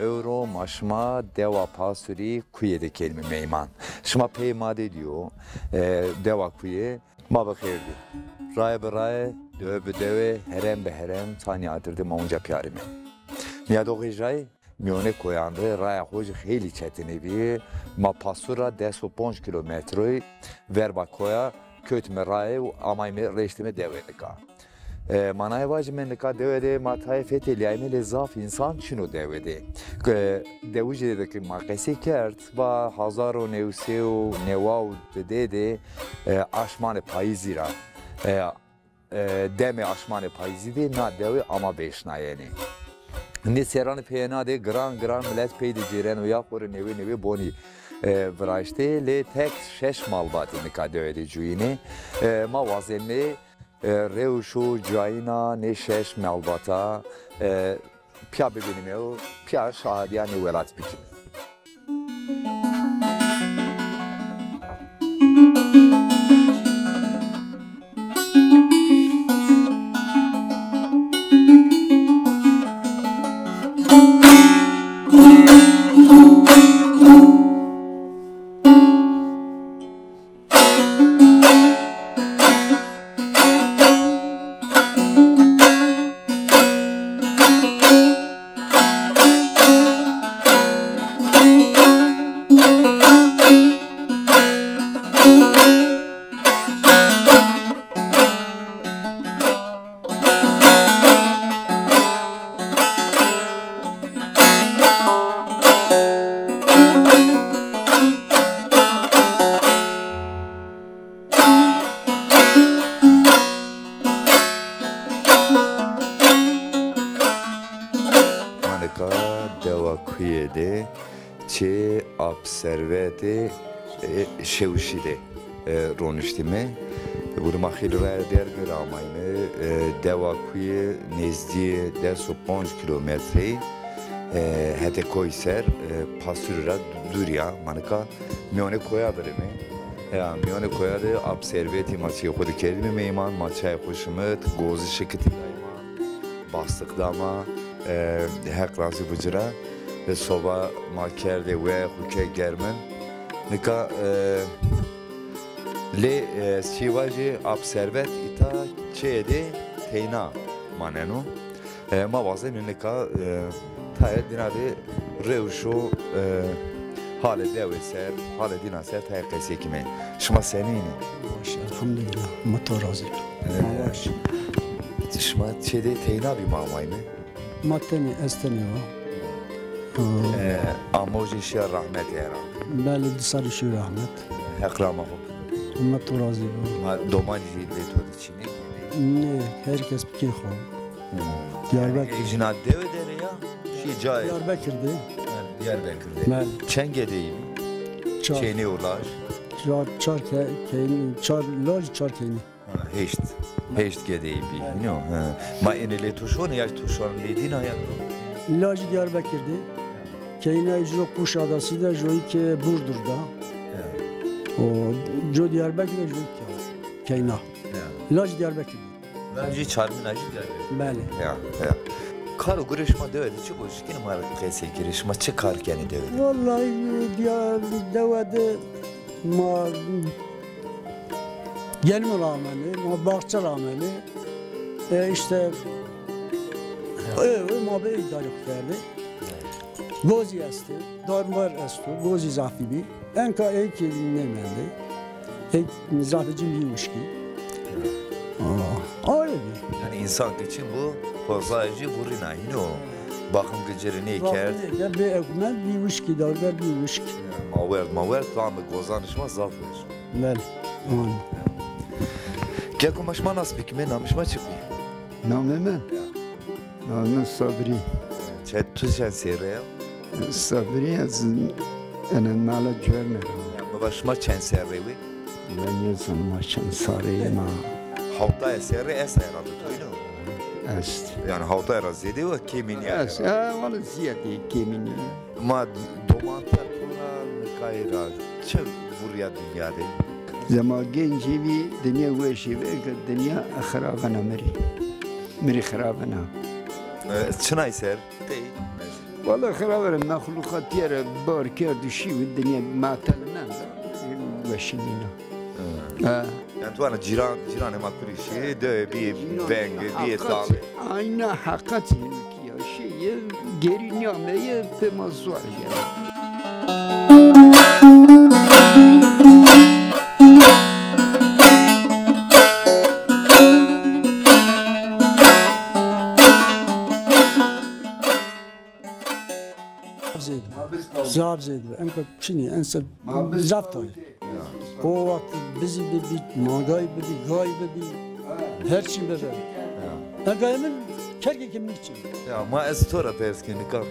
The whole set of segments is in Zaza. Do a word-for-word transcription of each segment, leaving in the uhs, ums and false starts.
ewro ma şima dewa Pasurî Kuyê de kenîme meyman. Şima pey ma de dîyo, e, dewa Kuyê. Ma bi xêr dî. Raye bi raye, dewe bi dewe, herem bi herem, tanî adir de ma unca pîyarîme. Nîyadoxê jay, mîyonê koyan de raya xo jî xeylî çetinî bî. Ma Pasur ra des û ponc kîlometreyî verba koya kewtîme raye û amayme, reştîme dewe nika. E, manayê vajîme nika dewe de ma tayê fetelîyayme lê zaf însan çin o dewe de. E, dewijê de ke ma qesey kerd, va hezar û new sey û neway û di de, e, aşmanê payîzî ra, e, e, demê aşmanê payîzî de na dewe ama vêşnayenê. Nê serranê peyêna de giran giran milet pey de cêreno ya xo rê newê newê bonî, e, viraştê, lê tek şeş malbatî nika dewe de cuyînê. E, ma wazenê, e, rewş û cayîna nê şeş malbata, e, pîya bibînîme û pîya şahidîya nê welat bikîme. Ma nika dewa Kuyê de çê Ap Servetê, e, Şewşî de, e, roniştîme. Gurê ma xeylî raya derg ra amayme. E, dewa Kuyê nêzdîyê des û ponc kîlometreyî, e, hetê koyî ser, e, Pasûrî ra dûrî ya. Ma nika mîyonê koya de rîme. Ya, mîyonê koya de Ap Servetî ma çê xo de kerdîme meyman, ma çay xo şimit, gozî şikitî day ma. Bastix da ma, e, Heq razî bo ci ra. E, soba ma kerdê we xo ke germin. Nika, e, lê, e, sî vajî Ap Servet îta çê de teyna maneno. E, ma wazenê nika, e, tayê dîna de rewş û, e, halê dewê ser, halê dîna ser tayê qesey kîme. Şima senîn î? Baş, elhamdulîllah. Ma to razî bo. E, ma baş. Şima çê de teyna bî ma amayme? Ma tenê, ez tenê wa. E, amo jî şiya rehmetî herhalde. Belê, di serrî şiyo rehmet. Heq rehma xo. Ma to razî bo. Ma domanî jî lê to de çin ê? Nê, her kes bi key xo. Hmm. Diyarbekir. Ê jina dewe der ê ya? Şî cayê? Diyarbekir de. Ha, Diyarbekir de. Belê. Çend gedeyî bî? Çar. Keynê û laj? Çar, çar ke-, keynî, çar laj, çar keynî. Ha, heşt. Heşt gedeyî bî. Belê. Nîyo, ha. Ma ênê lê to şonê ya to şonê lê dîna ya? Lajî Diyarbekir de. Keyna jo Kuşadası de, joyî ke Burdur da. Ya. O, jo Diyarbekir de, joyî ke keyna. Ya. Laj Diyarbekir de. Lajî çarmîna jî Diyarbekir. Belê. Ya, ya. Kar û gurê şima dewe de çik o, şikînî ma rê qesey kerê, şima çi kar kenê dewe de? Wellahî, diya dewe de ma gelmî ra amenê, ma baxçe ra amenê. E, îşte, e, e, ma bê îdarê xo kerdê. Gozî estê, darmar esto, gozî zafî bî. Enka ey kî nêmendê. Ey zafê ci bî wişkî. Aa, aye bî. Yanî însan ke çin bo, xozayê ci vurîna, hînî yo. Baxim ke ci rê nêkerd. Baxim nêkerd, bê ewk mend bî wişkî, darber bî wişk. Ma werd, ma werd, tam bi gozanê şima zaf weş o. Belê. Aman. Keko, ma şima nas bikîme, namê şima çik bî? Namê mi? Ya. Namê mi Sabrî. Çe-, tu çend serre ya? Sabrî, ez ene nala cuerne ra. Ya, mi va şima çend serre wê? Ben nêzan ma çend serre yê ma. Hewtay serre est herhalde, toyno? Est. Yanî hewtay ra zêde wa kêmî nîya? Est, e, wala zîyade kêmî nîya. Ma domanter to ra nikayê ra çi vurîya dinya de? Zema gencî bî, dinya weşî bî, ke dinya xirabena mi rê. Mi rê xirabena. E, çinay ser? Tey. Wala xira vere mexluqatîye ra bar kerd û şî û dinya ma telemenda weşinîna. Ha. Ha. Yani tu ana cîran, cîranê ma kurî şî, dewe bîyê veng, bîyê dal. Ayna heqet ya. Şîye gerî nîyameye pê ma zor ya. Zaf zêde. Zaf zêde. Enka çinî, ense zaf tay. O wext bizî bibî, mangay bibî, gay bibî, her çî bibi. Ega min kergê ke mi çin. Ya, ma ez to ra pers ke nika,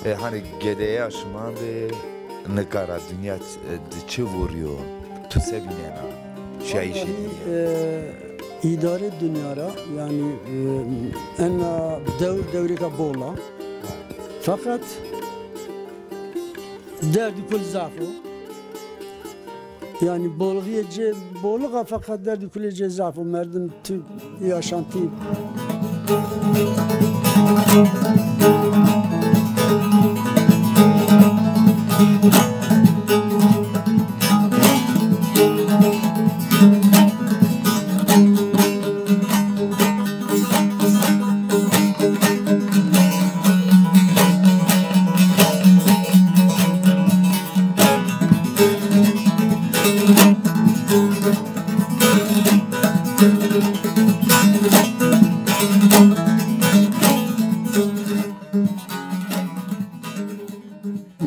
e, hani gedeya şima de nika ra dinya ç-, e, di çi vurîyo? Tu se vînena? Şiyayîşê dinya. E, îdare dinya ra, yani, e, ena dewr dewrêka bol a. Feqet derd û kul zaf o. Yani bolxîye cê bolix a, feqet derd û kulê cê zaf o. Merdim tu yaşantî.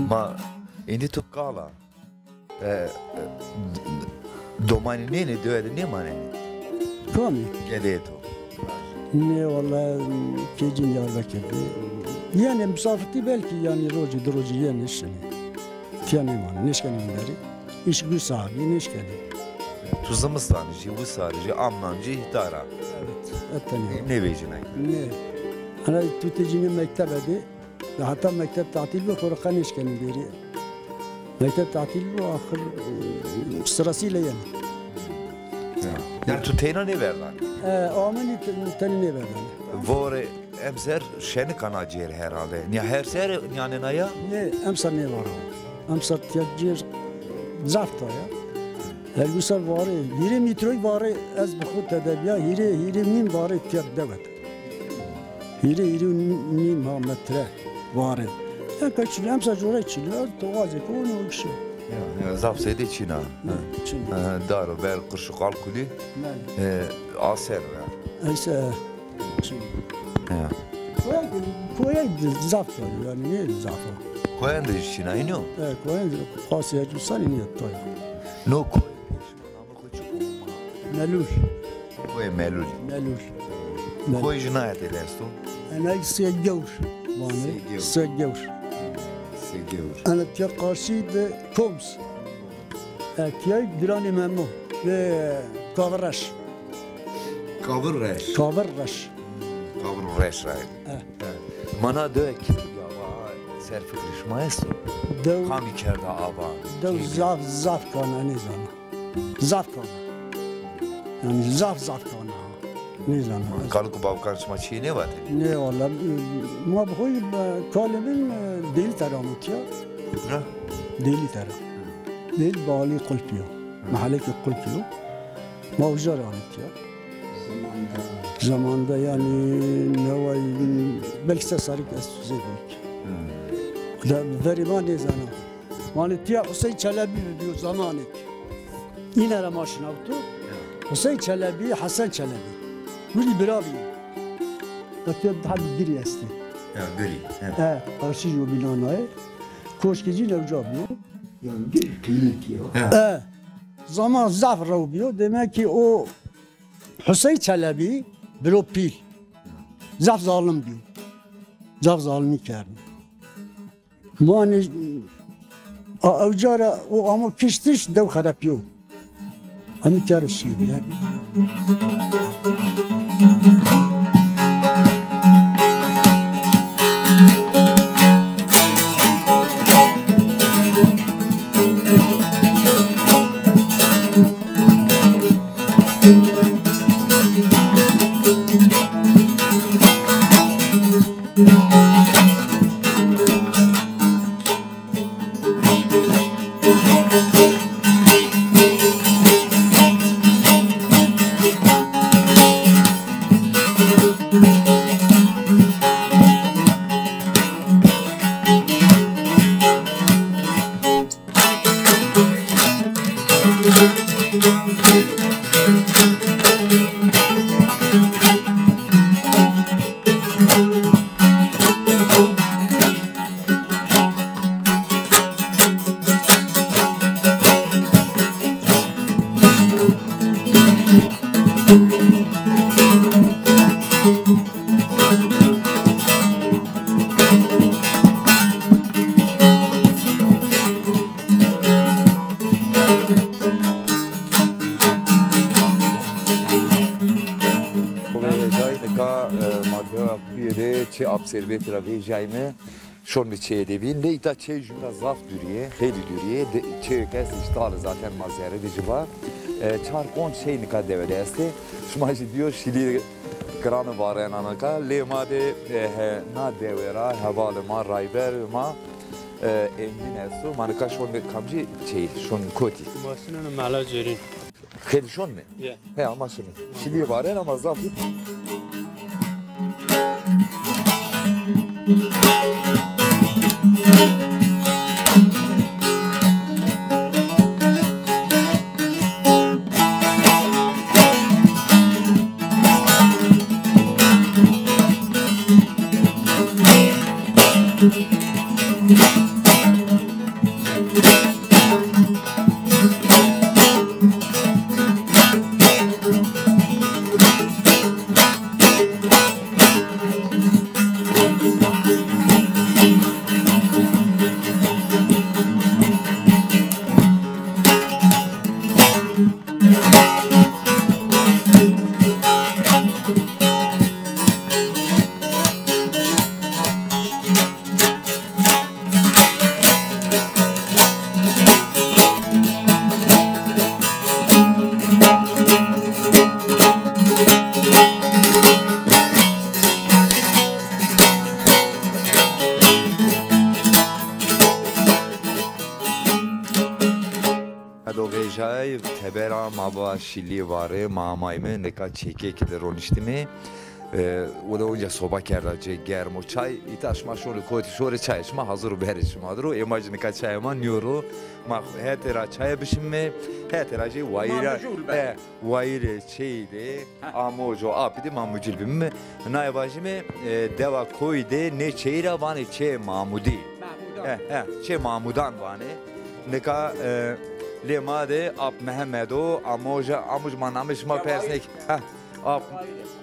Ma êndî tu kal a. E, e, d-, d-, domanî nênê, dewe de nêmanenê? Kamî? Gedeyê to. Nê, wela, kecîn Diyarbekir de. Yani misafirtî belkî, yani rojî di rojî yenê şinê. Tiya nêmanê, nêşkenê winderî. Îş güç sahibi nêşkenê. Tu zimistanî jî, wisarî jî, amnan jî dar a. Evet, et tenê. Nê-, nêvejîna. Nê. Ana tu tecînê mektebe de. Ya heta mekteb tatîl bo, xo rê qe nêşkenî bêrî. Mekteb tatîl bo, axir, e, sırasıyla yenî. Ya. Yani tu teyna nêverdanî? E, amenî te-, tenî nêverdanî. Vore emser şenik ana cêr herhalde. Ya her ser nîyanena ya? Nê, emser nêvaro. Emser tiya cêr zaf da ya. Her wisa vare, hîrê metroyî vare, ez bi xo tede bîya, hîrê, hîrê nîm vare tiya dewet. Hîrê, hîrê û nîm ha metre vare. Eka çilî, emsa cora çilî, ez toxazê ke ono kişî. Ya, ya, zaf zêde çin a. Ha, çin. Ha, daro, ber, qirş û qal kulî. Belê. E, aser o ya. Eyse, çin. Ya. Koyê, koyê zaf var, yani ne zaf o? Koyan de çin a, ino? E, koyan de, qasî hecû sanî niye toy. No koy. Namê xo çik o? Melûl. Koyê Melûl. Melûl. Melûl. Koyê jî naye tede esto? Enay Sê Gewr vanê. Sê Gewr. Sê Gewr. Sê Gewr. Ena tiya qarşî de Koms. E, tiya Giranê Memo. Ve Kavir Reş. Kavir Reş. Kavir Reş. Kavir Reş ra. E. E. Mana dewe kî ya, ser fikrê şima esto? Dew. Kamî kerda ava? Dew zaf, zaf kana, nêzana. Zaf kana. Yani zaf zaf kana. Nêzana. Kalik û bavikan şima çîyê nêvatê? Nê, wala, e, ma bi xo yî, e, kalê min, e, Dêlî tera amo tiya. Kutira? Dêlî tera. Dêlî, Balî Qulpî yo. Mehelekê Qulpî yo. Ma uca ra anê tiya. Zamanda yani neway, belkî se serrî ke esto, zêde ki. Verê ma nêzana. Vanê tiya Huseyn Çelebî bibîyo zamanêk. Îne ra ma şinawto. Huseyn Çelebî, Hesen Çelebî. Winî bira bîyî. Etiya daha bir girî estê. Ya, girî, he. E, qarşî yo bînanayê. Koşkê cî newca bîyo. Ya, girî qîmetî yo. E, zaman zaf rew bîyo. Demek ki o Huseyn Çelebî, biro pîl. Zaf zalim bîyo. Zaf zalimî kerdî. Manê, a, ewca ra o amo kiştiş, dew xerepîyo. Hemî kero şîyo. Serbetî ra vejîyayme, şonme çeyê de bîn. Lê îta çey jû ra zaf dûrî yê, xeylî dûrî yê. De, çeyêk estê îşte ale zaten ma zerre de ci va. E, çar ponc çey nika dewe de estê. Şima jî dîyo şilî giran û varenan nika. Lê ma de, e, he, na dewe ra hevalê ma, rayberê ma, e, Engîn esto. Ma nika şonme kamcî çeyî, şonme kotî? Ma şinenê Mela Cêrîn. Xeylî şonme? Ye. He, ama şinê. Şilî varen ama zaf. Edo vejay tebera ma va şilî vare, ma amayme, nika çêkêkî de roniştîme. E, o da onca soba kerda, cê germ o. Çay, îta şima şorê kotî, şorê çayê şima hazir o, berê şima dir o. Ê ma jî nika çayê ma nîyo ro. Ma hetê ra çayê bişîme, hetê ra jî wayîra, e, wayîrê çeyî de, amojo apî de ma mucil bîme. Naye vajîme, e, dewa koyî de nê çeyî ra vanê Çê Mamudî. E, e, Çê Mamudan vanê. Nika, e, lê ma de Ap Mehemed o, amoja, amoj ma namê şima persnêk. Heh, Ap,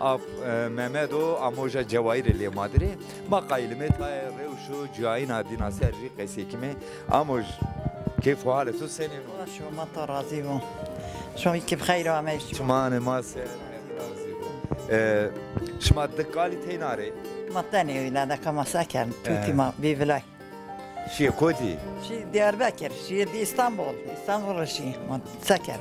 Ap, e, Memed o, amoja Cewayîrê lê ma dirê. Ma qayîl îme tayê rewş û cuyayîna dîna ser jî qesey kîme. Amoj, keyf û halê to senên o? Allah şima ta razî bo. Şima kî bi xeyr amey. Çimanê ma ser, razî bo. E, şima di kalî teyna rê? Ma tenê wî la deka ma se kern. Tutî ma bî vilay. Şîyê kotî? Şî Diyarbekir, şîyê di Îstanbul. Îstanbul ra şî. Ma se kerd.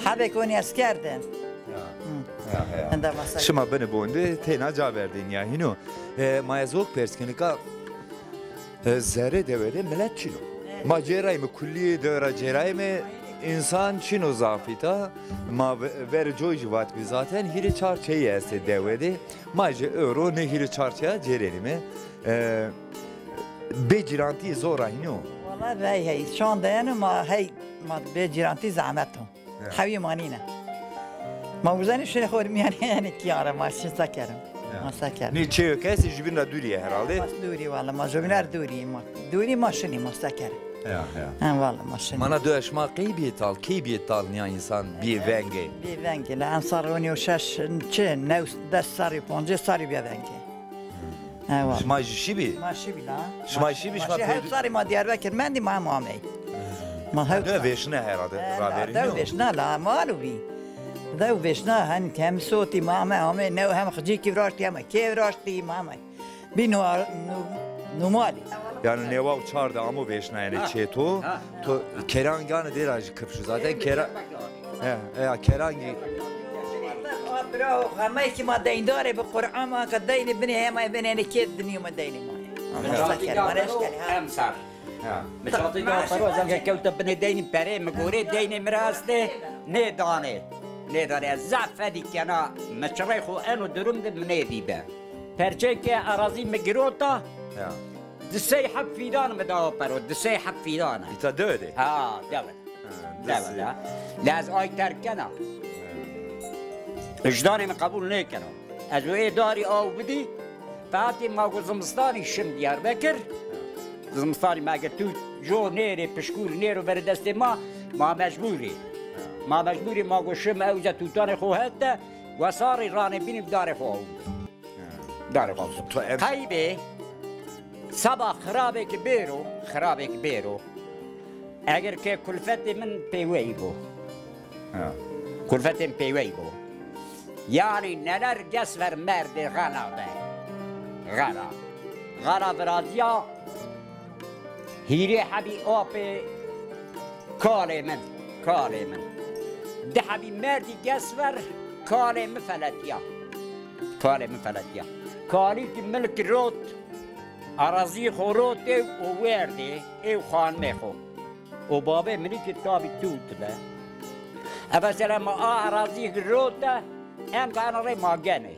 Hebêk onî esker de. Ya. Hı. Ya, ya. Enda ma se kerd. Şima binê bon de teyna ca verdên ya hîno. E, ma ez ok pers ke nika, e, zerrê dewe de milet çin o. Evet. Ma cêrayme, kullî dewe ra cêrayme, însan çin o zaf îta. Ma ve-, verê coy jî vatbî zaten, hîrê çar çeyî estê dewe de. Ma jî ewro nê hîrê çar çeya cêrenîme. E, bê cîrantî zor a hînî yo? Wala vey hey, şan de yeno ma hey, ma bê cîrantî zehmet o. Ya. Hewî ma nîne. Ma uzenî şinê xo mîyanê, yanî kîyan ra ma şin se kerim. Ya. Ma se kerim. Nê çeyêk estê jubîn ra dûrî yê herhalde. Bas dûrî wala, ma jubîn ra dûrî ma. Dûrî ma şinî ma se kerim. Ya, ya. Ha, wala ma şinî. Mana dewa şima qey bîyê tal, key bîyê tal nîya însan bîyê vengê? Bîyê vengê. La ensar onî û şeş, çi, new, des serrî, poncês serrî bîya vengê. He, wala. Şima jî şîbî? Ma şîbî la. Şima şîbî, şima pêdî? Hewt serrî ma Diyarbekir mendî, ma hem amey. Ma hewt serrî. Dew vêşne herhalde, raverî nîyo? Dew vêşna la, ma alo bî. Dew vêşna, hen hem sotî ma ame, ame, new hem xicîkî viraştî, hem kê viraştî, ma ame. Bî no, no, numalî. Yanî nêwa û çar de amo vêşnayenê çê to. To kerangî anê dê ra jî kifş o zaten. Kera-, he, he, ya kerangî. Bravo, hemay ki ma deyndar ê, bi Qur'an ma ka deynê binê, hemay binê, enê kê dinîyo ma deynê ma. Ama se ker, ma reş kenê, ha. Emser. Ha. Mi çatî da pero, ez anke kewte binê deynî perê, mi gorê deynê mi ra estê, nêdanê. Nêdanê, ez zaf fedî kena, mi çirey xo eno durum de mi nêdîbe. Perçeyke arazî mi girota, ya, di sey heb fîdan mi dawa pero, di sey heb fîdan. Îta dewe de? Ha, dewe de. Ha, dewe de. La ez ay terk kena. Wijdanê mi qebul nêkeno. Ez o ê darî aw bidî, featê ma go zimistanî şim Diyarbekir. Zimistanî ma ge tu jo nêrê, pişkûr nêro verê destê ma, ma mecbûr ê. Ma mecbûr ê, ma go şim ewze tutanê xo hete, wesarî ranê bînî darê xo aw bidî. Darê xo. To em- Qeybê seba xirabêk bêro, xirabêk bêro. Eger ke kulfetê min pêwey bo. Ha. Kulfetê min pêwey bo. Yanî neler ges ver merdê xela be. Xera. Xera virazîya, hîrê hebî apê kalê min, kalê min. Di hebî merdî gesver, kalê mi feletîya. Kalê mi feletîya. Kalî ki milk rot, arazî xo rotê û werdê ê û xanimê xo. O babê minî ki tabî tût be. Eve sere ma a erazî rote, em ka ena rê ma genê.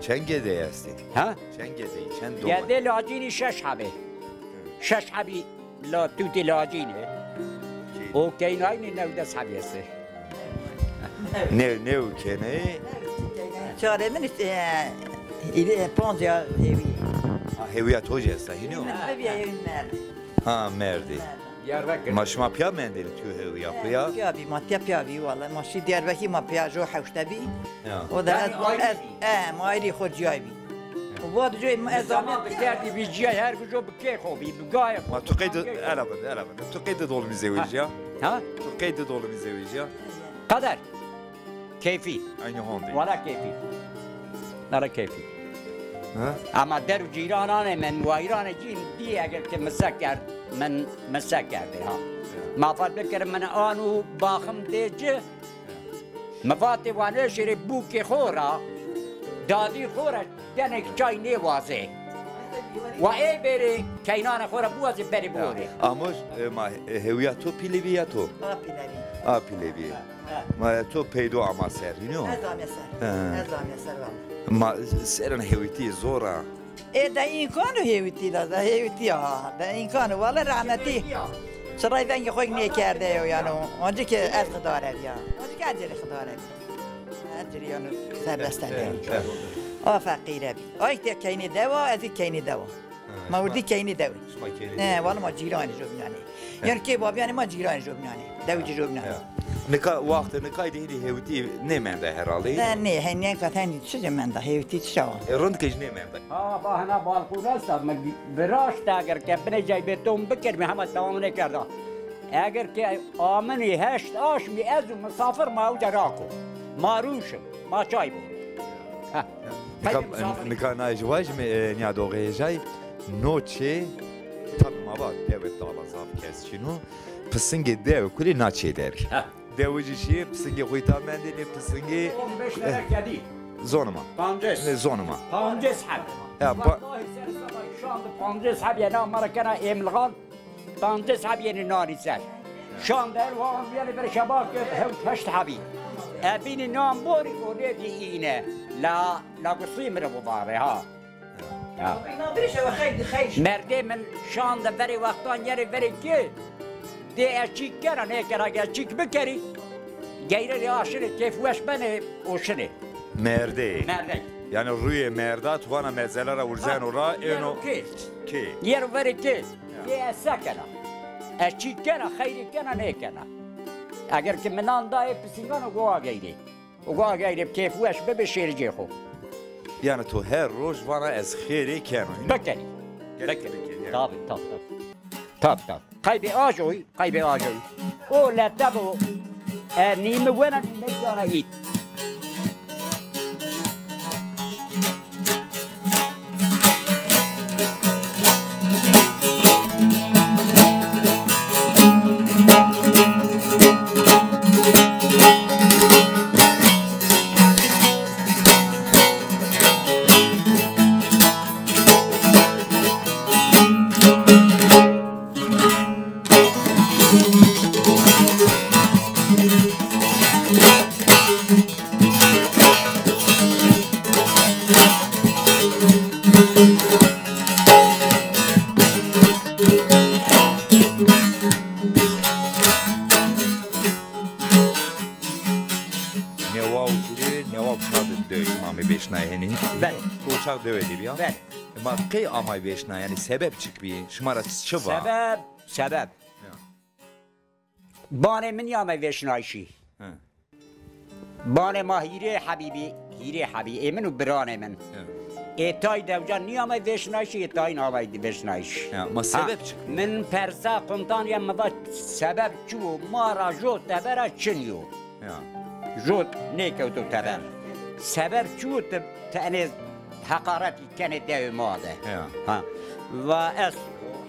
Çend gedey estê? Ha? Çend gedey, çend doman? Gedê lacînî şeş hebê. Şeş hebî la tûtê lacînî. O keynayînî newdes hebî estê. New, new kenê. Çarê min işte, e, îlî, e, panc ya hêwî. Ha, hêwîya to jî esta, hînî yo? Min bibîya hêwî merd. Ha, merdê. Diyarbekir. Ma şima pîya mendêne tu hêwîya xo ya? Pîya bî, ma tiya pîya bî, wala. Ma şî Diyarbekir, ma pîya jo hewşte bî. Ya. O da ez, ez, e, ma ayrî xo ciyay bî. O bu adı coy, ez zaman kerdî bî ciyay, her gujo bi kê xo bî, bi gayê xo. Ma tu qeyd, ela bende, ela bende. Tu qeyd dolumî zewecîya? Ha? Tu qeyd dolumî zewecîya? Kader. Keyfî. Aynî hondê. Wala keyfî. Wala keyfî. Ha? Ama der û cîrananê min, wayranê cîn dî eger ke mi se kerd, min, mi se kerdê ha. Ya. Ma fat bikirim min an û baxim dê ci. Ya. Mi vatê wa nêşêrê bûkê xo ra, dadî xo ra denek çay nêwazê. Wa ê bêrê keynanê xo ra biwazê berê biorê. Ama, e, ma, e, hêwîya to pîlevî ya to? A pîlevî. A pîlevî. Ha. Ma to peydo ama ser, hînî yo? Ez ame ser. He. Ez ame ser valla. Ma serên hêwîtî zor a. E, de îmkan o hêwîtî de, de hêwîtî ha. De îmkan o, wala rehmetî. Çiray vengê xo nêkerde yo yano. Ancî ki ez xidare bîya. Ancî ki ez ci rê xidare bîya. Ez ci rê yano serbest bîya. Evet, evet. A feqîre bî. Ay te keynê dewa, ez keynê dewa. Ha, ma wirdî keynî dewi. Şima keynî dewi. He, wala ma cîranî jobînanê. He. Yanî kê babîyanê ma cîranî jobînanê. Dewi ci jobînanê. He. Nika waxtê nika de hînî hêwitî nêmenda herhalde. Ne, ne, he, ne, qet henî çi ci menda, hêwitî çi şawa? E, rind ke jî nêmenda. Ha, ba hena balkon esta, mi viraşta eger ke binê cay beton bikir, mi hema tamam nêkerda. Eger ke aminî heşt aşmî ez û misafir ma uca rako. Ma rûşim, ma çay bo. Ha. Nika, nika na jî vajîme, e, nîya doxeyê jay, no çê, tabî ma va dewe dala zaf kes çin o, pisingê dewe kulê na çê der. Ha. Dewe jî şîyê, pisingê xo îta mendênê, pisingê. On beş tane kedî. Zonê ma. Pancês. Ne zonê ma. Pancês heb. Ya, pa- Vallahi ser seba şan de pancês heb, yanî ma ra kena êmilxan. Pancês heb yenê nanî ser. Şan der wan bîyanê ver şeba ke hewt heşt hebî. E bînî nan borî o nêdî îne. La, la gusî mi rê bivare ha. Ya. Merdê min şan de verê wextan yenê verê ki, dê ez çîk kena, nêkena ke ez çîk bikerî. Geyrerê aşinê, kêfweş benê û şinê. Merdê. Merdê. Yanî rûyê merda tu vana mezele ra urzeno ra, êno kê. Kê. Yero verê kê. Ya. Kê ez se kena? Ez çî kena, xeyrê kena, nêkena. Eger ki mi nan dayê pisîngano go ageyrê. Go ageyrê kêfweş bibe şêricê xo. Yanî tu her roj vana ez xêrê keno. Bikerî. Gerek bikerî, yanî. Tabi, tabi, tabi. Tabi, tabi. Qeybê ajoy, qeybê ajoy. O lete bo. E, nîmi wena, nîmi cana ît. Newab kiri, newab şa de dewe şima amey vêşnayê henî. Belê. O çax dewe de bîya. Belê. Ma qey amay vêşna, yanî sebeb çik bî? Şima ra çi va? Sebeb, sebeb. Ya. Banê min amay vêşnayîşî. Hı. Banê ma hîrê hebî bî, hîrê hebî, ê min û biranê min. Hı. Ê tay dewca nîyamay vêşnayîşî, ê tay namay vêşnayîş. Ya, ma sebeb çik bî? Min persa quntan ya, mi va sebeb çi wo, ma ra jo teber a çin yo. Ya. Jo nêkewto teber. Sebeb çi wo ti, ti enê Heqaretî kenê dewê ma de. Ya. Ha. Va ez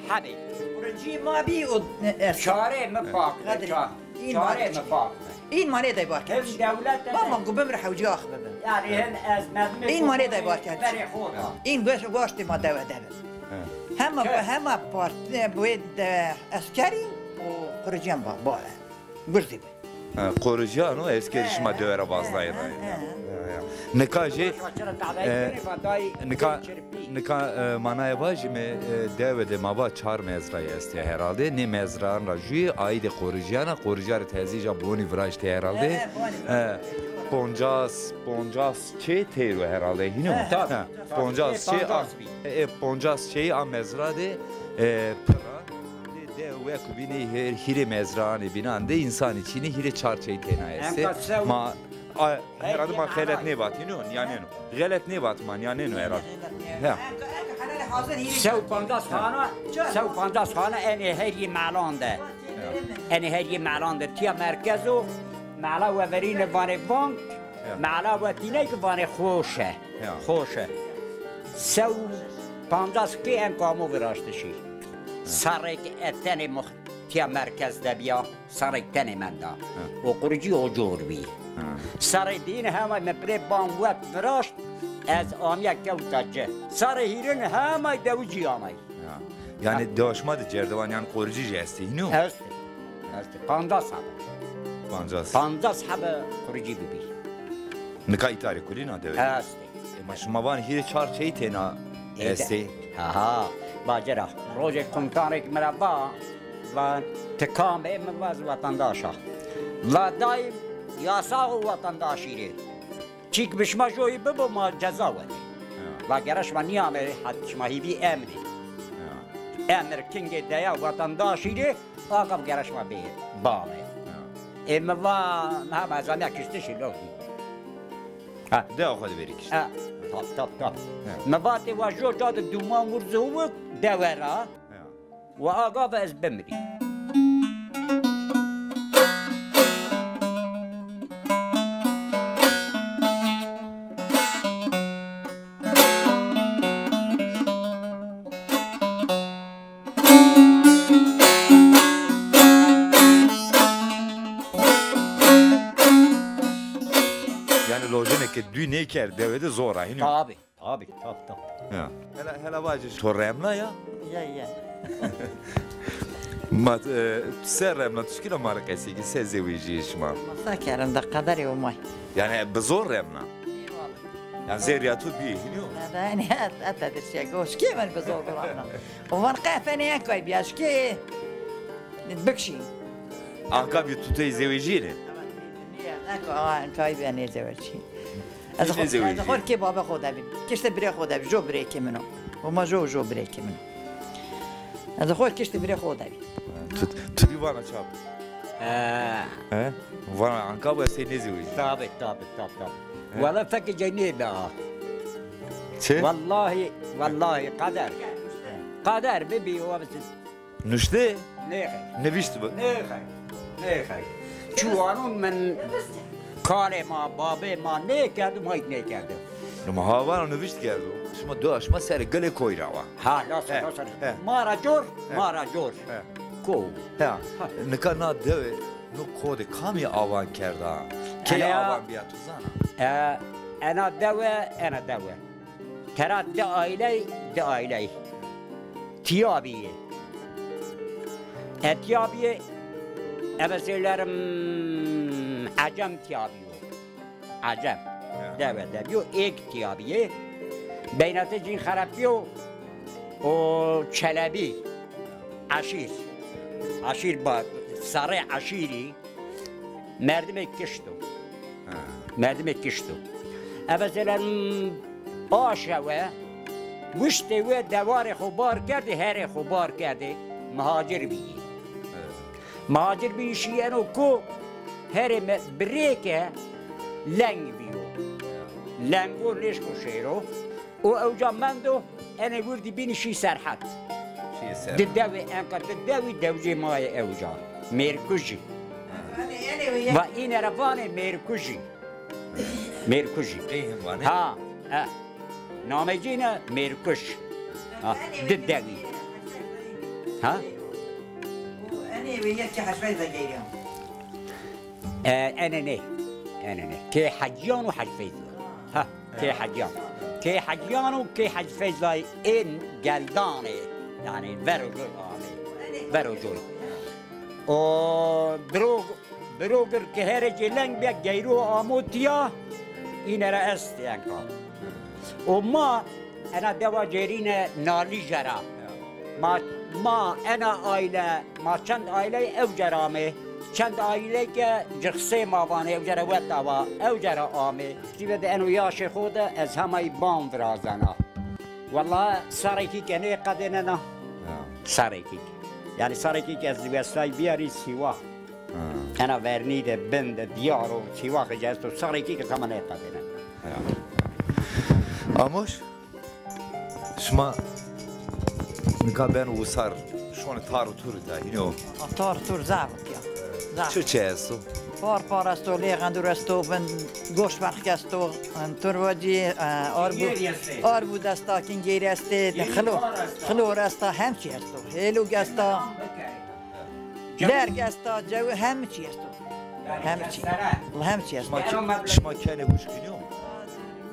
hebê. Quricî ma bî û ez. Çarê mi pak be, Qedirî, ça-, în çarê ma-, mi pak be. În ma nêday bar kerd. Hem dewlet de. Baba ku bimir hewcî ax bibim. Yanî hem ez merdimê. În ma nêday bar kerd. Berê xo da. În goş-, goştê ma dewe de bi. He. Hema, hema partî bu de eskerî û quricîyan ba, ba. Gurzî bi. Ha, qoricîyan o, eskerî şima dewe ra vazdayê ra. He, he. Ya, ya. Nika jî, e, nika, nika, e, manaya vajîme, e, dewe de ma va çar mezrayî estê herhalde. Nê mezrayan ra jûyê aîdê qoricîyan a, qoricîya rê tezî ca bonî viraştê herhalde. He, he, bonî viraştê. E, poncas, poncas çê teyr o herhalde. Hînî yo? He, he. Poncas çê a, e, poncas çeyî a mezra de, e, pir a. De, de weku bînê hê-, hîrê mezraanê bînan de însanî çînî hîrê çar çey têna estê. Ma, a, herhalde ma xelet nêvat, hînî yo, nîyanêno. Xelet nêvat ma, nîyanêno herhalde. Ya. Sew pancas xana, sew pancas xana enê her yê melan de. Enê her yê melan de. Tîya merkez o, mela weverîne vanê Vank, mela wetîne ki vanê Xoşe. Ya. Xoşe. Sew pancas kê en kamo viraştişî. Serrêk e tenê mix-, tîya merkez de bîya, serrêk tenê menda. Ha. O quricî o cor bî. Ha. Serrê dîn hema mi pirê ban wet viraşt, ez amîya kewta ci. Serrê hîrin hema dewicî amay. Ya. Yanî dewa şima de cerdewan yanî qoricî jî estê, hînî yo? Estê. Estê. Pancas hebe. Pancas. Pancas hebe qoricî bibî. Nika îta rê kulîna dewe? Estê. E, ma şima van hîrê çar çey têna estê. Ha ha. Bacera. Rojê komutanêk mi ra va, va ti kam ê, mi va ez wetendaş a. Va dayî yasax o wetendaşî rê. Çîk bi şima joyî bibo ma ceza wenê. Ya. Va gere şima nîyamê, het şima hîvî emnî. Ya. Emir kingê deya wetendaşî rê, aqab gere şima bê bamê. Ya. Ê mi va, ha, ma ez amîya kiştişî lo. Ha. Dewa xo de verî kişt. Ha. Tap, tap, tap. Ya. Mi vatê wa jo ca de dûman wurzo wi dewe ra. Ya. Wa a gav ez bimirî. Yanî lojinê ke dû nêkerd dewe de zor a, hînî yo? Tabî. Tabî, tab, tab. Ya. Hela, hela vajî, to remna ya? Ya, ya. Ma, e, se remna, tu şikîna ma rê qesey kî, se zewejîyê şima? Ma se kerim de qederê omay. Yanî bi zor remna? Eyvallah. Yanî zerrîya to bîye, hînî yo? Ne de, ne, et, et, et, şey, goş kî ben bi zor remna. O van qefenê en kay bîya, şikê bikşî. Anka bî tu tey zewejîyêne? Nîya, en kay, en kay bîya nêzewejî. Ez xo, ez xo kê babê xo de bî. Kiştê birê xo de bî. Jo birêkê min o. Homa jo, jo birêkê min o. Ez xo kiştê birê xo de bî. Tu, tu bî vana çap. He. He? Vana anka bu sey nêzewejî. Tabi, tabi, tabi, tabi. He? Wela fekê cay nêbe a. Çi? Wellahî, wellahî qeder. Qeder bibî o. Nuştê? Nêxey. Nivîştbi? Nêxey. Nêxey. Çiwanon min kalê ma, babê ma nêkerdo, ma hîç nêkerdo. Numa ha vano nivîşt kerdo. Şima do, şima serê gilê koy ra wa. Ha, lasa, lasa. Ma ra cor, ma ra cor. He. Ko. Ha. Nika na dewe, no ko de kamî awan kerda? Kê awan bîya tu zana? E, ena dewe, ena dewe. Tera di aîley, di aîley. Tîya bîyê. E, tîya bîyê, eve zêlerim Ecem tîya bîyo. Ecem. Ya. Dewe de bîyo, êk tîya bîyê. Beynetê cîn xerep bîyo. O Çelebî. Eşîr. Eşîr ba-, sarê eşîrî. Merdimê kişt o. Ha. Merdimê kişt o. Eve zêlerim a şewe, wiştê we dewarê xo bar kerdê, herê xo bar kerdê, mihacir bîyî. Evet. Mihacir bîyî şîyeno ko, herê me-, birêke leng bîyo. Lengo nêşko şêro. O ewca mendo, enê wirdî bînî şî Serhed. Şî Serhed. Di dewê enka, di dewî dewicê ma yê ewca. Mêrkujî. Ha. Va îne ra vanê Mêrkujî. Mêrkujî. Ê him vanê? Ha, e. Nameycîne Mêrkuş. Ha, di dewî. Ha? Enê wê yekî Hecfeyza geyriya. E, ene nê. Ene nê. Kê Hecîyan û Hecfeyza. Ha, kê Hecîyan. Kê Hecîyan û kê Hecfeyzayê ên geldanê. Yanî vero cor amê. Vero cor. O biro Birogir ke herê cêleng bîya geyro amo tîya, îne ra estê enka. Û ma ena dewa cêrîne Nalîje ra. Ma, ma ena aîle, ma çend aîley ewce ra amê. Çend aîley ke Cirxsê ma vanê, ewce ra wet awa, ewce ra amê. Sîve de eno yaşê xo de ez hemay ban virazena. Wellahî serrêkî ke nêqedênena. Ya. Serrêkî. Yanî serrêkî ke ez westay bîyarî Sîwa. Ha. Ena vernî de, bin de, dîyar o, Sîwaxê ci esto, serrêkî ke zama nêqedêne. Ya. Amoş, şima nika beno wisar, şonê tar û tur de, hînî yo? Tar û tur zaf o ya. Zaf. Çi çi esto? Par par esto, lê xendur esto, bin goşmerxik esto, tur vacî, e, arbu, arbu desta, kingêrî estê, xilo, xilor esta, hem çî esto. Hêlog esta. Berg esta, cewi, hemi çî esto. Hemi çî. Hemi çî esto. Şima ke-, şima kenê huşk hînî yo?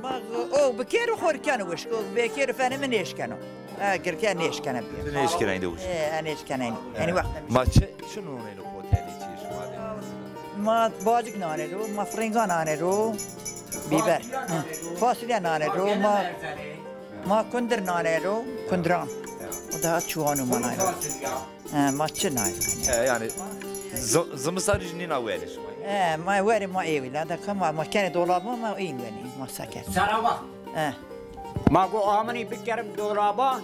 Ma o bi kêr û xo rê keno huşk. O bê kêr û fenê mi nêşkeno. E, girke nêşkene bî. Ti nêşkena îndî huşk? E, e, nêşkena îndî. Enî wext. Ma çi, çi nonêno xo tenê çî şima de? Ma bacik nanê ro, ma firinga nanê ro. Bîber. Fasulye nanê ro, ma, ma kundir nanê ro, kundiran. O daha çuwano ma nanê ro. E, ma çi nayê. E, yanî zi-, zimistanî jî nîna werê şima? E, ma werê ma ê wî la de ka ma, ma kenê dolaba ma în wenê, ma seke. Sarawa. E. Ma go aminî bikerim dolaba,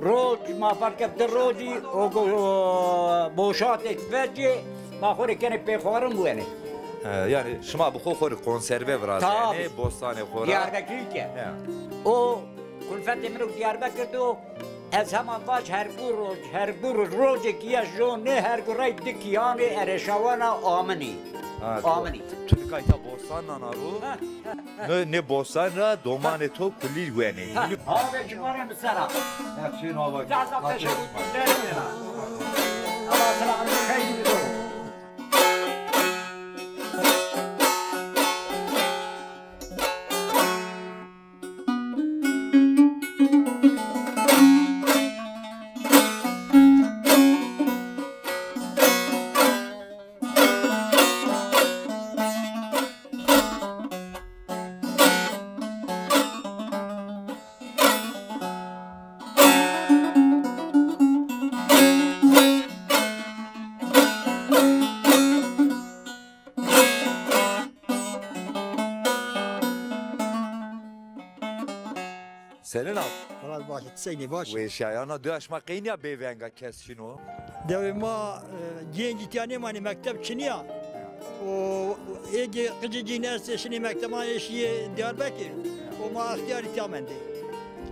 roj ma fekir di rojî o go, o, boşatêk vecî, ma xo rê kenê pêxwarin wenê. E, yanî şima bi xo xo rê konserve virazenê, bostanê xo ra. Diyarbekirî ke. Ya. O kulfetê min û Diyarbekir do, Ez hema vaj hergû roj, hergû roj, rojêk ya jo nê hergû rey di kîyanê ereşawana aminî. Ha, tu, aminî. Tu nika îta bostan nana ro. Ha, ha, ha. Nê, nê bostan ra domanê to kulî wenê. Ha. Abi, cumare mi sera. Ha, çin abi. Zaza peşe bu. Allah selamını, xeyir. Senîn a? Wela baş, ti senî, baş? Weşîya, ana dewa şima qey nîya bêveng a, kes çin o? Dewê ma, e, gencî tîya nêmanê, mekteb çinî ya. O, ê ge-, qicê cîn estê şinê mekteban, ê şîyê Diyarbekir. O ma extîyarî tîya mendê.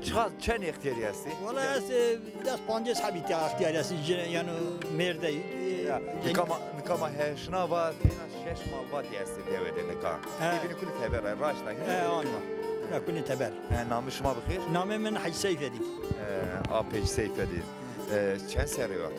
Çiqa, çend extîyarî estê? Wela estê, e, des pancês hebî tîya extîyarî estê, cin, yanî mêrdeyî. Ya, nika ma, nika ma heşna va, têna şeş malbatî estê dewe de nika. He. Ê bînî kulî teber a, raşt a, hînî? He, anî. Ra kulî teber. He, namê şima bi xêr? Namê min Hecî Seyfedîn. He, apê Hecî Seyfedîn. E, çend serrî wa?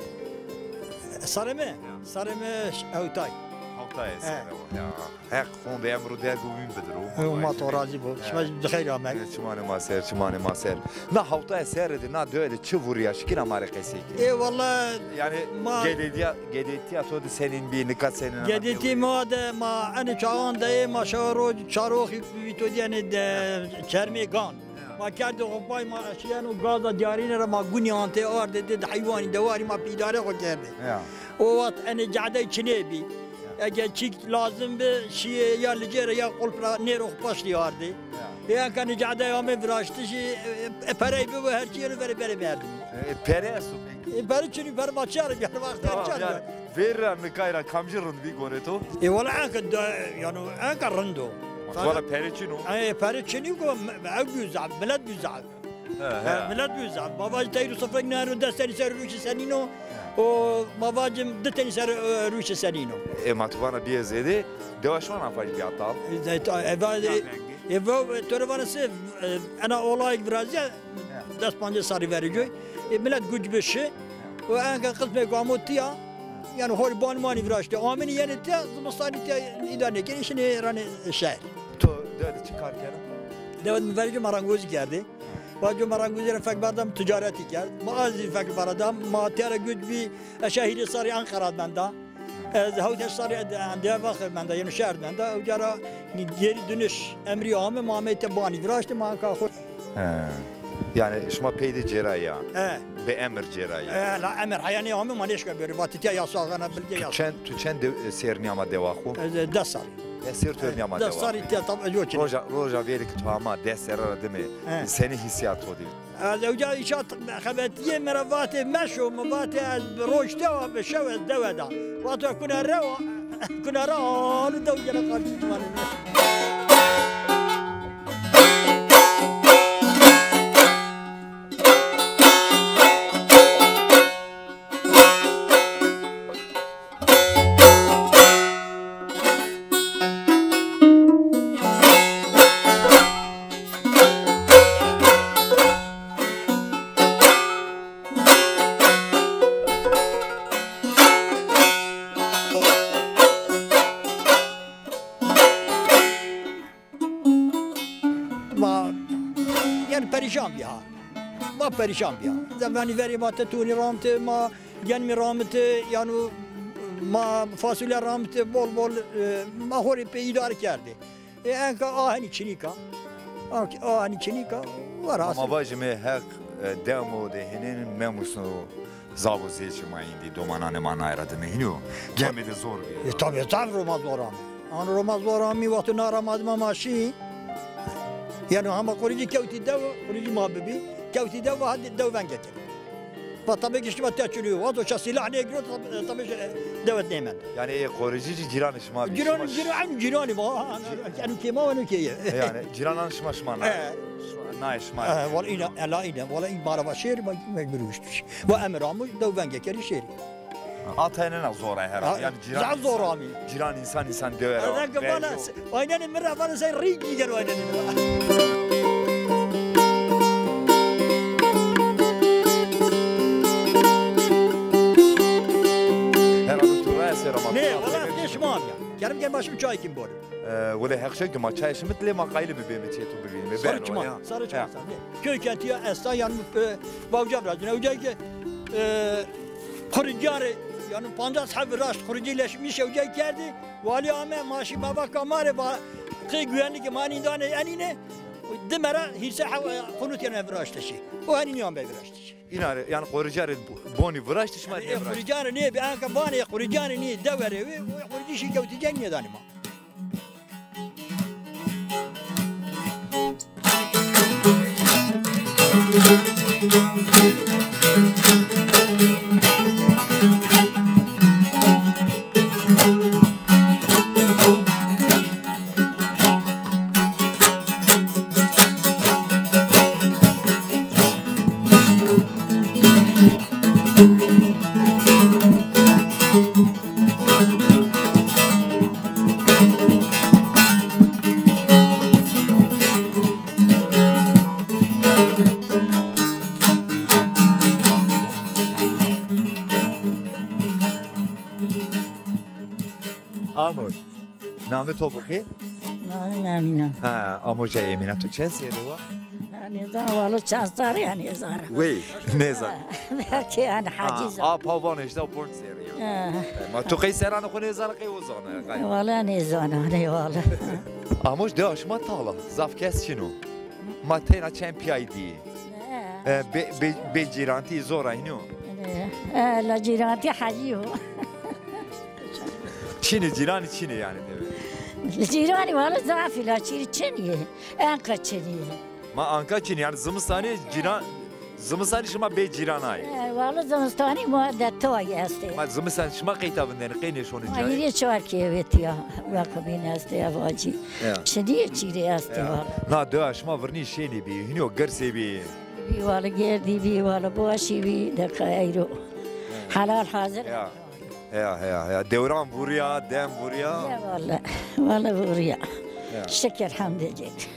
Serrê mi? Ya. Serrê mi ş-, hewtay. Hewtay serrî wa. Ya. Heq honde emr û derg û wîn bidiro. E, ma to razî bo. Şima zî bi xeyr amed. E, çimanê ma ser, çimanê ma ser. Na hewtay serrî de, na dewe de çi vurîya, şikîna ma rê qesey kî? Ê wela. Yanî ma gedêtîya, gedêtîya to de senîn bî, nika senîn a? Gedêtî ma de, ma enê çaxan de yê, ma şewa roj çaroxî vîtodîyenê de çermê gan. Ma kerdê xo pay, ma şîyeno gaza diyarîne ra, ma gunî antê ardê dê, di heywanî dewarî ma pîdarê xo kerdê. Ya. O wext enê cadey çinê bî. Ya. Ege çîk lazim bi, şîyê ya licê ra ya qulp ra nêro xo paştî ardê. Ya. Ê enka enê cadey amê viraştişî, e, e, perey bibo, her çî yeno verê berê merdimî. E, pere esto pekî? E, pere çinî, pere ma çi arê bîyarê, wext çi arê bîyarê? Verî ra nikay ra kamcî rind bî gonê to? Ê wela enka da, yanî enka rind o. Wela pere çin o? Ê, pere çinî go, ew bî zaf, milet bî zaf. He, he. He, milet bî zaf. Ma vajî teyr û sifrik nêro, des tenî ser rûşî senîn o. He. O ma vajî di tenî ser, e, rûşî senîn o. Ê ma tu vana bîye zêde, dewa şima na vajî bîya tal? E, zeyt-, e, va-, e, E, ve, e, to rê vana se, e, ena olayêk virazîya, des pancês serrî verê coy. E, milet guc bi şi. O enka qismêk amo tîya. Yanî horî banî manî viraştê. Amînî yenê tîya, zimistanî tîya îdare nêkenê, şinê ranê şehr. To dewe de çi kar kena? Dewe de mi verê coy merengozî kerdê. Vaco merengozî ra fek berdam ticaretî kerd. Ma ez zî fek berdam. Ma tîya ra guc bî, ez şeş hîrê serrî Enqera de menda. Ez hewt heşt serrî Diyarbakir menda, yanî şehr menda. Ewca ra geri dönüş emrî ame, ma amey tîya banî viraştê, ma enka xo. He. Yanî şima pey de cêrayî ya. He. Bi emir cêrayî ya. He, la emir heya nêame ma nêşka bêrê. Vatê tîya yasax ena, bilge yasax. Tu çend, tu çend de-, serrî nîyama dewa xo? Ez, e, des serrî. Des serrî tu nîyama dewa xo? Des serrî tîya tam ez o çin. Roja, roja verî ke tu ama des serre ra dime, he, senî hîsîyat to de? Ez ewca îşa xebetîyê mi ra vatê meşo, mi vatê ez bi roj dewa, bi şew ez dewe da. Vato kuna rewa, kuna ra alu dew gene qarşî ciwanê. Ma, yanî perîşan bîya. Ma perîşan bîya. Zevenî verê ma te tonî ramte, ma genimî ramite, yanî ma fasulye ramite bol bol, e, ma xo rê pê îdare kerdê. E, enka a henî çinîka. A, a henî çinîka, wera. Ama vajîme Heq, e, demo de hênîn memuso. Zav û zêçê ma îndî, domananê ma naye ra dime hînî yo. Demê de zor bî. E, tabî, zaf Roma zor amî. An Roma zor amî, wexto na ra ma dima ma şî. Yanî hema quricî kewtî dew, quricî ma bibî. Kewtî dew, va hadi dew venge ke. Va tabî ki şima te çinî yo. Wexto şa sîlah nêgiro, tab-, tabî ki dewe de nêmend. Yanî ê quricî zî cîranê şima bî. Cîran, şima cîran, eynî cîranî va. Yanî kê ma, eno kê ye. Yanî cîranan şima, şima na. E. Şima, naye şima. E, wala îna, ela îna. Wala î ma ra va şêrî, ma mecbur wiştişî. Va emir amo, dew venge kerî şêrî. Atay nena zor a herhalde. Ha, yanî cîran zaf zor amî. Cîran însan însan dewe ra. Aynen ki vana, aynen mi ra vana sey rî gîger aynen mi ra. Herhalde tu raya sera ma. Ne, valla ne şima ya. Kerem gel başım çay kim bor. E, wele heq şew ke ma çayê şima lê ma qayîl bibême çê to bivînîme. Sarı çiman, sarı çiman. Köy kentî ya esta yanî, e, vawca virazîne. Ewca ke, e, quricî ra, yanî pancas heb viraşt quricî leşmiş ewca kerdî. Walî ame ma şî baba kamare va qey güvenlikê ma nîndanê enîne. Dime ra hîrse heb, e, qunut yenê viraştişî. O enî nîyame viraştişî. Îna rê, yanî quricî rê bonî viraştê şima nêviraştê? Quricî rê nêbî, enka vanê quricî rê nî dewe rê wê, o quricî şî kewtî ceng nêdanê ma. Amos. Namê to bi xêr? Namê Emîne. Ha, amoca Emîne. Tu çend serrî wa? Nêzana walo çend serrî ya nêzana. Wey, nêzana. Belkî yanî hecî zana. A, pa vanê hejda û ponc serrî ya. Ha. E, ma tu qey serranê xo nêzana qey o zana. Wala nêzana, nê wala. Amoc dewa şima tala, zaf kes çin o. Ma teyna çend pîyayî dîyê. E, bê, bê, bê cîrantî zor a hînî yo? E, la cîrantî hecî yo. Çinî, cîranî çinî yanî dewe. Cîranî wala zaf î la çinî, çinî. Enka çinî. Ma anka çinî yanî zimistanî cîran, zimistanî şima bê cîran ay. E, wala zimistanî ma de toy estê. Ma zimistanî şima qey ta vindenî, qey nêşonî cayê? Ma hîrê çar kê ewê tîya. Weqibîn estê, evacî. Ya. Çinî çîrê estê wala. Na dewa şima virnî şênî bî, hînî yo girsê bî. Bî wala gerdî bî, wala boşî bî, deka eyro. Helal hazir. Ya. Heya, heya, heya. Dewran vurîya, dem vurîya. Ya wala, wala vurîya. Ya. Şikir hemdê Cêdî.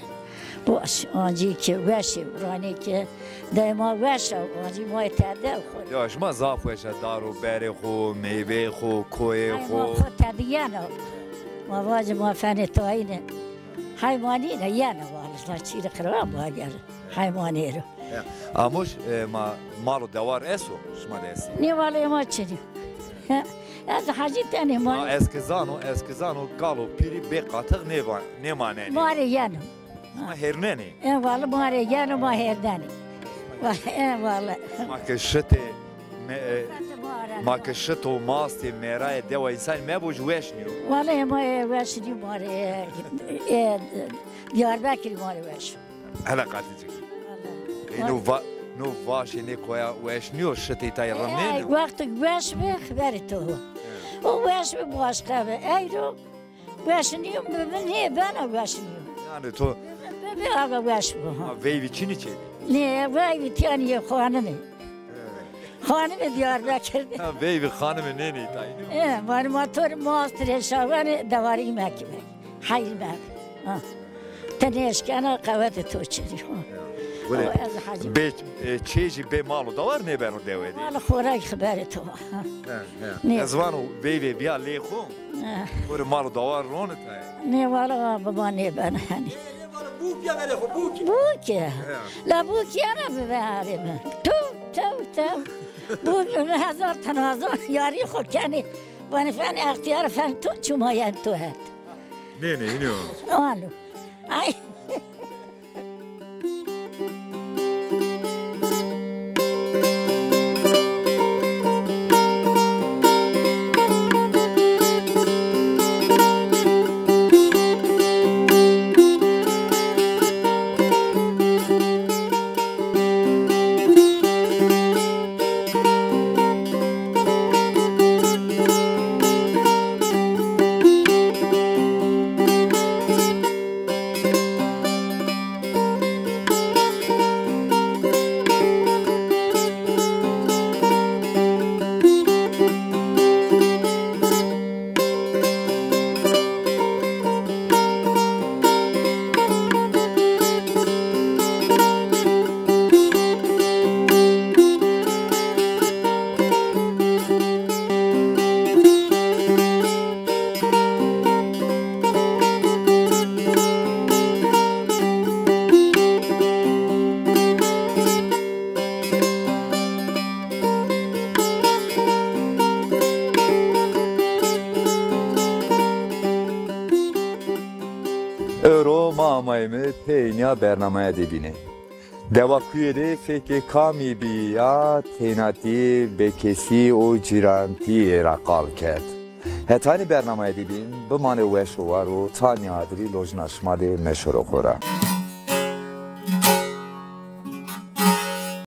Baş, ancî ki weş ê, uranê ki dema weş a, ancî ma tede xo. Ya, şima zaf weş a, dar û berê xo, meyveyê xo, koyê xo. Ay, ma xo tede yena. Ma vacî ma fenê tayîne. Heywanî de yena valis, la çîrî qirwa bager. Heywanê ro. Ya. Amuş, e, ma, mal û dewar esto, şima de estî? Nê, wele ma çinî. Ya, ez hecî tenê ma. Ma ez ki zano, ez ki zano, kal û pîrî bê qatix nêva-, nêmanenê. Ma rê yeno. Ma hêrnenê. E, wele ma rê yeno, ma hêrnenê. Wele, e, wele. Ma ki şitê, me, e, ma ki şito mastê merayê dewa însanî mebo jî weş nîyo. Wele ma, e, weş nîyo ma rê, e, e, Diyarbekirî ma rê weş o. Hele qatî cik. Ey, no va-, no vaşê nê koya weş nîyo, şitê tay rind nêno. Ey, wexto weş bi, xeberê to. O weş bi, başqa bi. Eyro weş nîyo, bi, bi, nê bena weş nîyo. Yanî to bi, bi, bi, aga weş bi, ha. Ha, veyvî çinî çêdî? Nê, veyvî tiyanî yê xanimî. Xanimê Diyarbekir de. Ha, veyvî xanimî nênî tay. E, vanî ma to rê mast rê şawenê dewarî mekîme. Heyr mebe. Ha. Ti nêşkena qewetê to çinî. Wele, bê, e, çê jî bê mal û dewar nêbeno dewe de. Mal xo ra xeberê to. Ha. He, he. Nê. Ez vano veyvê bîya lê xo. He. Xo rê mal û dewar ronê tay. Nê, wele wa biba nêbeno henî. Bûkê verê xo, bûkê. Bûkê. He. La bûkê yena bibe arê mi. Tew, tew, tew. Bûkê mi hezar tenazon yarî xo kenê. Vanê fen extîyar fen to çima yen to het. Nê, nê, înî yo. Alo. Ay. Ewro ma amayîme peynîya bernamaya de bîne. Dewa Kuyê de fekê kamî bî ya teynatî, bêkesî û cîrantîye ra qal kerd. Hetanî bernamaya de bîn, bimanê weş û war û ta nîyadirî lojina şima de meşoro xo ra.